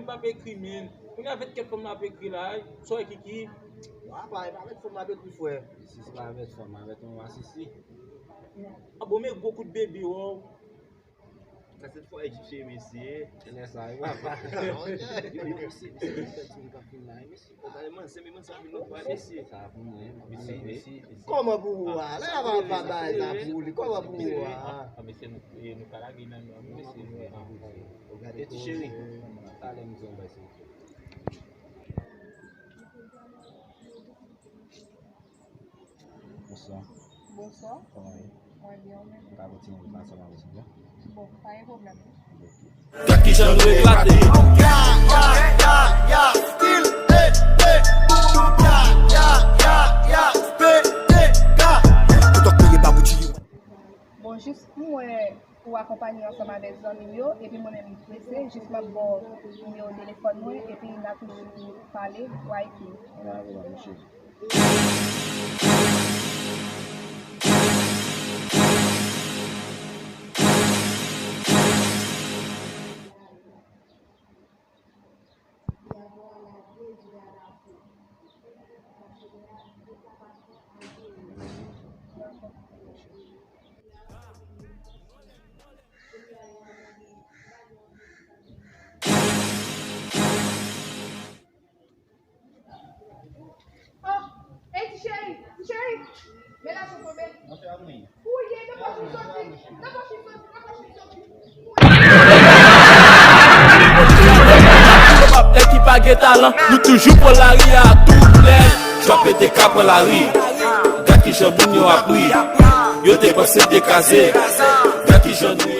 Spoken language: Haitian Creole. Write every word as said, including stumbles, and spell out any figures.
L ap ekri, men. Kounye a, avèk kèk fanm l ap ekri la, sa w wè, Kiki? Apa, e pa avèk fanm l ap ekri, frè. Si se pa avèk fanm, avèk yon masisi. A bon, men gwo kout bebe, wè. Sa se fwa ekip cheri, mesye. Lè sa, e papa. Yo, yo, mesye, mesye, mesye, timoun k ap fin la, mesye. Ou pale manse, men manse ap vin lòt bwa, mesye. Sa pou mwen, mesye, mesye. Kòman pou ou a? Lè la pa, pa bay sa pou li. Kòman pou ou a? Ah, mesye, nou, eh, nou ka lage nan nou, mesye, nou, ah. Ti cheri, talè m di yon bagay, silvouplè. Bonswa. Bonswa. Kòman w ye? Mwen byen, ou menm? M ka kontinye pase ansanm avè w, silvouplè? Bon, pa gen pwoblèm. Gad kijan nou eklate. Bon, jis pou mwen, ou akonpanye ansanm avèk zanmi m yo, epi mwen menm m prese, jis m ap ba w nimewo telefòn mwen, epi n a toujou pale, ou a ekri. Oh, hey, ti cheri, ti cheri. Men lajan tonbe. Ou ye, nan pòch li soti, nan pòch li soti, nan pòch li soti. Yo p ap nèg ki pa gen talan, nou toujou pran lari a tout lè. Jwa pete ka pran lari. Gad kijan moun yo ap ri. Yo te panse te kraze. Gad kijan nou ye.